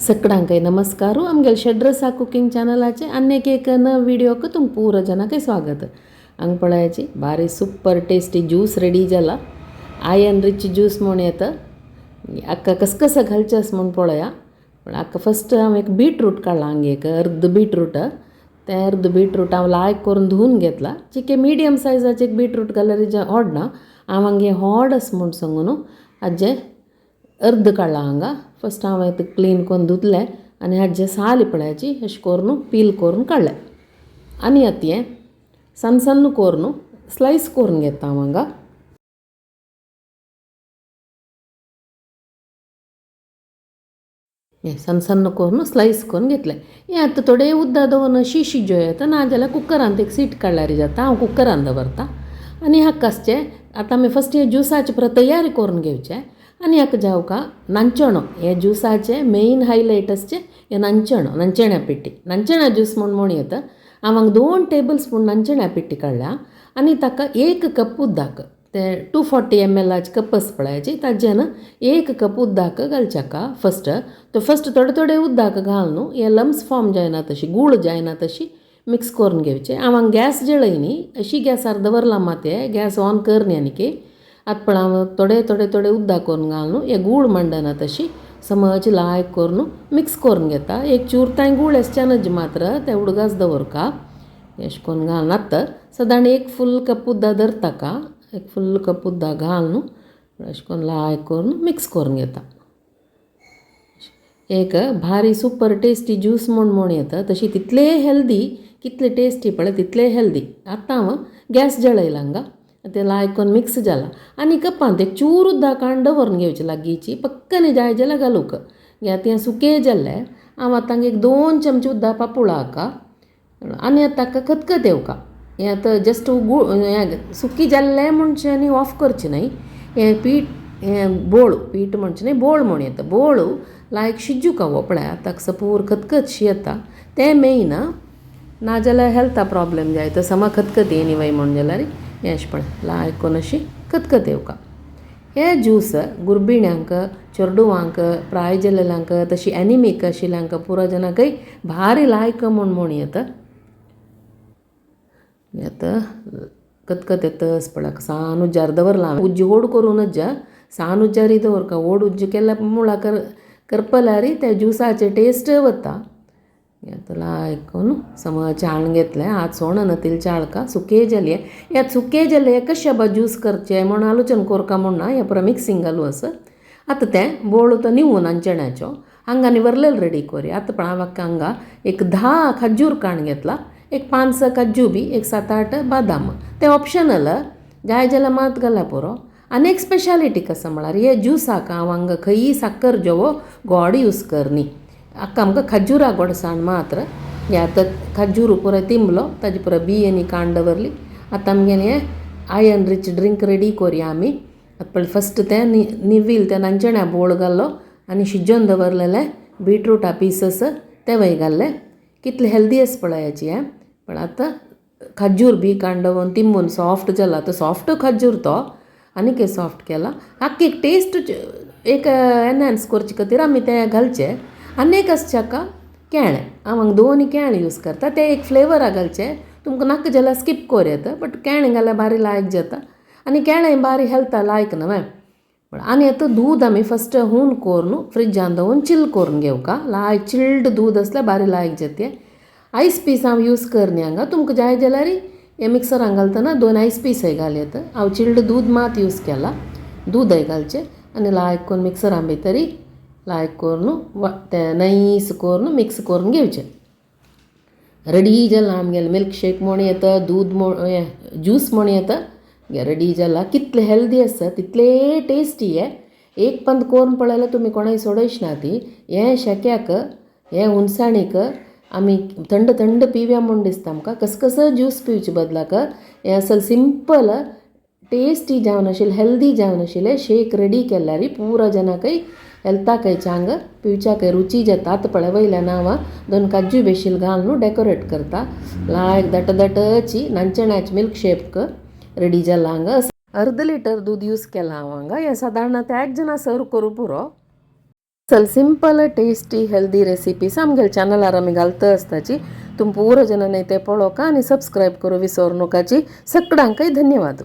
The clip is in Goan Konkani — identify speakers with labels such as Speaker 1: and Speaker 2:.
Speaker 1: सगळ्यांकय नमस्कार. आमगेले षड्रसा कुकिंग चॅनलाचे आनी एक नव व्हिडियोक तुमकां पूरा जनाकय स्वागत. हांगा पळयाची बारी सुपर टेस्टी ज्यूस रेडी जाला. आयर्न रिच ज्यूस म्हूण येता. हाका कसकस घालचें म्हूण पळया. पूण हाका फस्ट हांव एक बीटरूट काडला. हांगा एक अर्द बीटरूट, तें अर्द बीटरूट हांव लायक करून धुवन घेतला. चिके मिडियम सायजाचे एक बीटरूट घाल्यार व्हडना. हांव हांगे व्हड आसा म्हूण सांगू न्हू हाजें अर्द काडला हांगा. फस्ट हांव क्लीन करून धुतलें आनी हाजे साली पळयाची अशें करून पील करून काडलें. आनी आतां हें सन्न सन्न करून स्लायस करून घेता हांव हांगा. हें सन्न सन्न करून स्लायस करून घेतलें. हें आतां थोडें उदक दवरून शिजो येता, नाजाल्यार कुकरांत एक सीट काडल्यार जाता. हांव कुकरान दवरता. आनी हाका आसचें आतां आमी फस्ट हें ज्युसाची पुरो तयारी करून घेवचें. आनी हाका जावका नांचणो, हें ज्युसाचें मेन हायलायट आसचें हें नांचणो, नांचण्या पिट्टी, नांचण्या ज्यूस म्हूण म्हूण येता. हांव हांगा 2 टेबल स्पून नांचण्या पिट्टी काडल्या आनी ताका 1 कप उदक, तें 240 ml cup आसा पळयाची, ताजेन 1 कप उदक घालचें फस्ट. तो फस्ट थोडे थोडे उदक घाल न्हू, हें लम्स फॉर्म जायना तशी, गूळ जायना तशी मिक्स करून घेवचें. हांव हांगा गॅस जळय न्ही, अशी गॅसार दवरला मात हें गॅस ऑन कर न्ही. आनीकी आतां पळय हांव थोडे थोडे थोडे उदक करून घाल न्हू, हें गूळ मांडना तशी समज लायक करून मिक्स करून घेता. एक चूर तांय गूळ आसच्यानच मात्र तें उडगास दवरका. अशें करून घालून आतां सदां 1 फुल कप उदक धरता का, 1 फुल कप उदक घाल न्हू, अशें करून लायक करून मिक्स करून घेता. एक भारी सुपर टेस्टी ज्यूस म्हूण म्हूण येता, तशी तितले हेल्दी, कितले टेस्टी पळय तितले हेल्दी. आतां हांव गॅस जळयला हांगा, तें लायक करून मिक्स जाला. आनी कपांत एक चूर उदक काडून दवरून घेवचें लागींची, पक्कने जाय जाल्यार घालूंक. आतां हें सुकें जाल्लें. हांव आतां हांगा एक 2 चमचे उदक पापुळा हाका आनी आतां ताका खतखत येवका. हें आतां जस्ट गूळ हें सुकी जाल्लें म्हणचें आनी ऑफ करचें न्हय. हें पीठ हें बोळ पीठ म्हणचें न्हय, बोळ म्हूण येता. बोळ लायक शिजूंक हो पळय आतां सपूर खतखत शी येता तें मेन, नाजाल्यार हेल्था प्रॉब्लेम जाय तर समा खतखत येयनी वय म्हूण जाल्यार हें अशें पळय लायक करून अशी खतखत येवका. हे ज्यूस गुरबिण्यांक, चेडवांक, प्राय जाल्ल्यांक, तशी एनिमीक आशिल्ल्यांक पुरो जनांकय भारी लायक म्हूण म्हूण येता. आतां खतखत येता पळय सान उज्जार दवरला. उज्ज व्हड करूनच जा, सान उज्जारी दवरका. व्हड उज्ज केल्यार मुळा करपल्यार त्या ज्युसाचें टेस्ट वता. आतां लायक करून समज चाळून घेतलें. आतां सोणन तिल चाळका सुके जाले. ह्या सुके जाले कशें बा ज्यूस करचें म्हूण आलोचन कोरका म्हूण ना, हें पुरो मिक्सिंग घालू आसा. आतां तें बोळ तो निवून नांचण्याचो हांगा आनी वरलेल रेडी कोरया. आतां पळय हांव हांगा एक 10 खजूर काण घेतला, एक 5-6 काजू बी, एक 7-8 बादाम, तें ऑप्शनल, जाय जाल्यार मात घाल्यार पुरो. आनी एक स्पेशालिटी कसो म्हळ्यार हे ज्युसाक हांव हांगा खंयी साकर जेवो गोड यूज कर न्ही. हाका आमकां खजुरा गोडसाण मात्र. हे आतां खजूर पुराय तिंबलो, ताजे पुराय बी आनी काण दवरली. आतां आमगेलें हें आयर्न रिच ड्रिंक रेडी कोरया आमी. आतां पळय फस्ट तें निवील तें नांचण्या बोळ घालो आनी शिजोवन दवरलेलें बीटरूटा पिसस तेवय घाल्ले. कितलें हेल्दी आसा पळयाची हें. पण आतां खजूर बी काण दवरून तिंबून सॉफ्ट जाला, तो सॉफ्ट खजूर तो आनीक सॉफ्ट केला. हाका एक टेस्ट एक एनहान्स करचे खातीर आमी तें घालचें. आनी एक आसचें हाका केळें. हांव हांगा 2 केळें यूज करता, तें एक फ्लेवराक घालचें. तुमकां नाका जाल्यार स्कीप करूं येता, बट केळें घाल्यार बारी लायक जाता आनी केळें बारी हेल्था लायक न्हय. पण आनी आतां दूद आमी फस्ट हून करून फ्रिजान दवरून चिल करून घेवका. लायक चिल्ड दूद आसल्यार बारी लायक जाता. आयस पीस हांव यूज कर न्ही हांगा, तुमकां जाय जाल्यार हें मिक्सरान घालतना 2 आयस पीसय घाल येता. हांव चिल्ड दूद मात यूज केला. दूदय घालचें आनी लायक करून मिक्सरान भितरी लायक करून तें नैस करून मिक्स करून घेवचें. रेडी जाला आमगेलें मिल्क शेक म्हूण येता, दूद म्हूण ज्यूस म्हूण येता, रेडी जाला. कितलें हेल्दी आसा तितलें टेस्टी हें. एक पंद करून पळयल्यार तुमी कोणाय सोडयच ना ती. हें शेक्याक, हें हुनसाणीक आमी थंड थंड पिवया म्हूण दिसता आमकां. कसकस ज्यूस पिवचे बदलाक हें असल सिंपल टेस्टी जावन आशिल्लें, हेल्दी जावन आशिल्लें शेक रेडी केल्यार पुरो जनाकय हेल्थाकय चांग, पिवच्याकय रुची जाता. आतां पळय वयल्यान हांव 2 काजू बेशील घालून डेकोरेट करता. लायक दट दटची नांचण्याची मिल्क शेक रेडी जाला हांगा. अर्द लिटर दूद यूज केलां हांव हांगा. हें सादारण त्या एक जाणां सर्व करूं पुरो. चल सिंपल टेस्टी हेल्दी रेसिपीज आमगेले चॅनलार आमी घालता आसताची. तुम पूरा जनांनी ते पळोवका आनी सबस्क्रायब करूं विसर नकाची. सगळ्यांकय धन्यवाद.